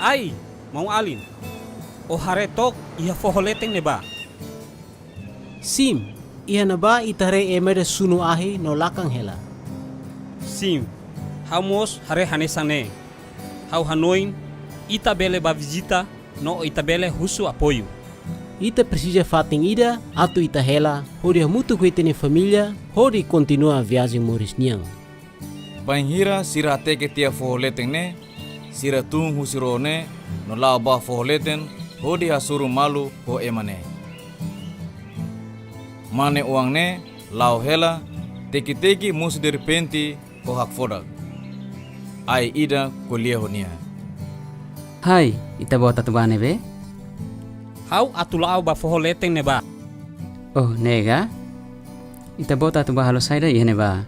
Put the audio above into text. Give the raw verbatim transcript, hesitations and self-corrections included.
Ai, maun-alin, ó haree took iha foho leten ne'ebá? Sin, iha ne'ebá ita haree ema ida sunu ahi no lakan hela. Sin, ha'u mós haree hanesan ne'e. Ha'u hanoin, ita bele bá vizita, no ita bele husu apoiu. Ita presiza fatin ida atu ita hela, hodi hamutuk ho ita-nia família, hodi kontinua viajen moris nian. Bainhira sira hateke tiha foho leten ne'e, sira tun husi ró ne'e, no la'o ba foho leten, hodi hasoru malu ho ema ne'e. Mane-oan ne'e, la'o hela, teki-teki mosu derrepente, ho hakfodak. Ai ida ko'alia ho nia. Hai, ita-boot atu bá ne'ebé? Ha'u atu la'o ba foho leten ne'ebá. Oh, ne'e ka? Ita-boot atu bá halo saida iha ne'ebá?